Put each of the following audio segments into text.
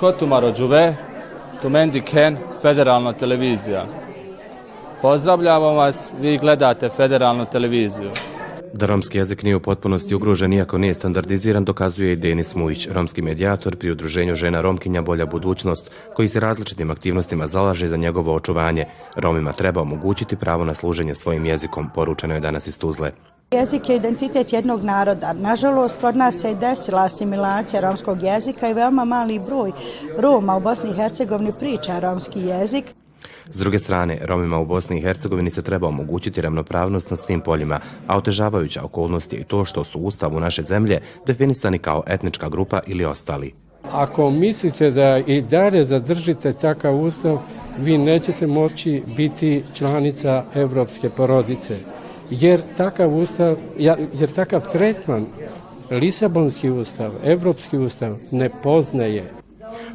Skotumaro Đuve, Tumendi Ken, Federalna televizija. Pozdravljamo vas, vi gledate Federalnu televiziju. Da romski jezik nije u potpunosti ugrožen iako nije standardiziran dokazuje i Denis Mujić, romski medijator pri udruženju žena Romkinja Bolja budućnost, koji se različitim aktivnostima zalaže za njegovo očuvanje. Romima treba omogućiti pravo na služenje svojim jezikom, poručeno je danas iz Tuzle. Jezik je identitet jednog naroda. Nažalost, kod nas se i desila asimilacija romskog jezika i veoma mali broj Roma u Bosni i Hercegovini priča romski jezik. S druge strane, Romima u Bosni i Hercegovini se treba omogućiti ravnopravnost na svim poljima, a otežavajuća okolnost je i to što su u Ustavu naše zemlje definisani kao etnička grupa ili ostali. Ako mislite da i dalje zadržite takav ustav, vi nećete moći biti članica evropske porodice. Jer takav tretman, Lisabonski ustav, evropski ustav ne poznaje.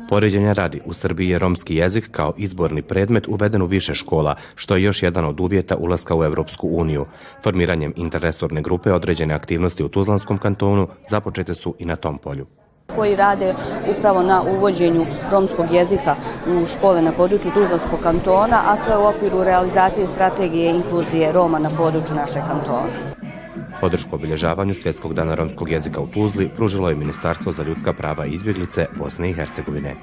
Poređenja radi, u Srbiji je romski jezik kao izborni predmet uveden u više škola, što je još jedan od uvjeta ulaska u Evropsku uniju. Formiranjem interresorne grupe određene aktivnosti u Tuzlanskom kantonu započete su i na tom polju. Koji rade upravo na uvođenju romskog jezika u škole na području Tuzlanskog kantona, a sve u okviru realizacije strategije inkluzije Roma na području našeg kantona. Podršku obilježavanju Svjetskog dana romskog jezika u Tuzli pružilo je Ministarstvo za ljudska prava i izbjeglice Bosne i Hercegovine.